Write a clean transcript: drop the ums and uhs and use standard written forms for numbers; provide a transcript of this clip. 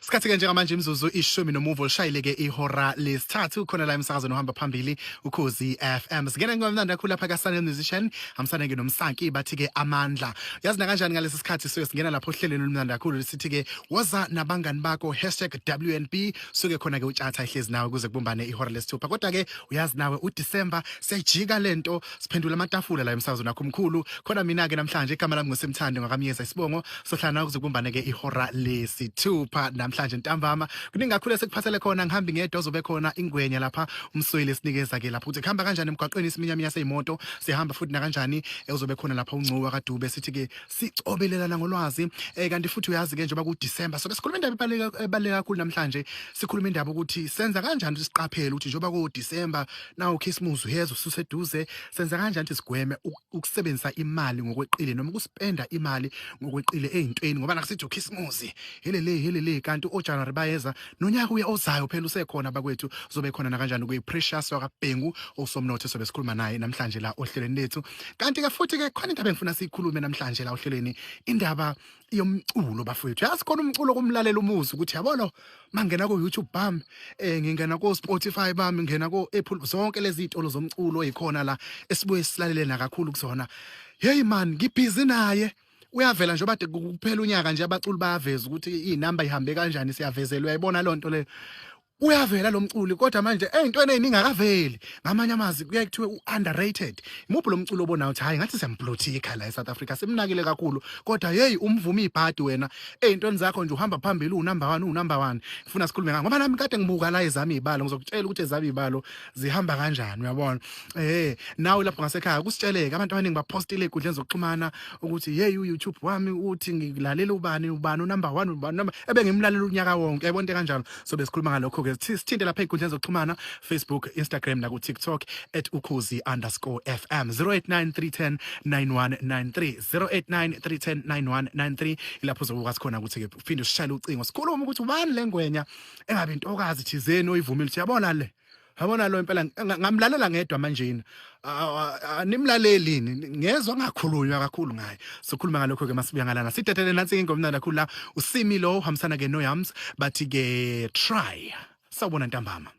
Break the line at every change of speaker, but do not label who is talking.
Isikhathi ke njengamanje imizuzu ishumi nomuvo lishayile ke ihora lesithathu khona la emsakazweni ohamba phambili Ukhozi FM. Singena ngomnandi kakhulu lapha ka Sunny Musician, hambisana ke nomsanki bathi ke amandla. Yazi na kanjani ngalesi sikhathi suke singena lapho ohlelweni olumnandi kakhulu sithi ke woza nabangani bakho #WNB suke khona ke utshatha ihlezi nawe kuze kubumbane ihora lesithupha. Kodwa ke uyazi nawe uDecember siyajika lento siphendula amatafula la emsakazweni wakho omkhulu. Khona mina ke namhlanje igama lami nguSimthando ngakamyeza isibongo sohlala nawe kuze kubumbane ke ihora lesithupha namhlanje ntambama. Kuningi kakhulu esikuphathele khona ngihambi ngedwa ozobe khona ingwenya lapha umsweli esinikeza ke lapho ukuthi kuhamba kanjani emgwaqweni isiminyaminya seyimoto sihamba futhi nakanjani uzobe khona lapha uNgcuwa kaDube sithi ke sicobelelana ngolwazi kanti futhi uyazi ke njengoba ku December so besikhuluma indaba ebaluleke kakhulu namhlanje sikhuluma indaba ukuthi senza kanjani ukuthi siqaphele ukuthi njengoba ku December nawo Christmas uyeza ususeduze senza kanjani ukuthi sigweme ukusebenzisa imali ngokweqile noma ukuspenda imali ngokweqile ezintweni ngoba nakusithi uChristmas helele helele kanti oJanuary bayeza nonyaka uye ozayo phela usekhona bakwethu zobe khona nakanjani kuyi Precious wakaBhengu osomnotho sobe sikhuluma naye namhlanje la ohlelweni lethu kanti ke futhi ke khona indaba engifuna siyikhulume namhlanje la ohlelweni indaba yomculo bafowethu yazi khona umculo kumlalela umuzi ukuthi yabona mangena ku YouTube bami ngingena ku Spotify bami ngena ku Apple zonke lezi zitolo zomculo ezikhona la esibuye silalele nakakhulu kuzona hey man ngibhizi naye uyavela nje bade kuphela unyaka nje abaculi bayaveza ukuthi inamba ihambe kanjani siyavezelwa uyayibona lonto leyo uyavela lo mculi kodwa manje ey'ntweni ey'ningi akaveli ngamanye amazwi kuyaye kuthiwe u-underrated imuphi lo mculo obonayo ukuthi hhayi ngathi siyamblothika la e-South Africa simnakile kakhulu kodwa yeyi umvumi ibhadi wena ey'ntweni zakho nje uhamba phambili uwunumber one uwunumber one ngifuna sikhulume ngayo ngoba nami kade ngibuka la ezami iy'balo ngizokutshela ukuthi ezami iy'balo zihamba kanjani uyabona nawe lapho ngasekhaya kusitsheleke abantu abaningi bapostile ey'nkundleni zokuxhumana ukuthi hey uYouTube wami uthi ngilalela ubani ubani unumber 1 ubani number ebengimlalela unyaka wonke yayibona into kanjalo so besikhuluma ngalokho ke sithinte lapha ey'nkundleni zokuxhumana Facebook Instagram naku TikTok @ukhozi_fm 089 310 9193 089 310 9193 ilapho uzokwazi khona ukuthi ke uphinde usishayele ucingo sikhulume ukuthi ubani lengwenya engabe intokazi thizeni oyivumile ukuthi yabona le yabona lo impela ngamlalela ngedwa manjena animlaleli ngezwa ngakhulunywa kakhulu ngaye sokhuluma ngalokho ke masibuya ngalana sidedele nansi ingoma imnandi kakhulu la usimi lo uhambisana ke noYams bathi ke try sawubona ntambama.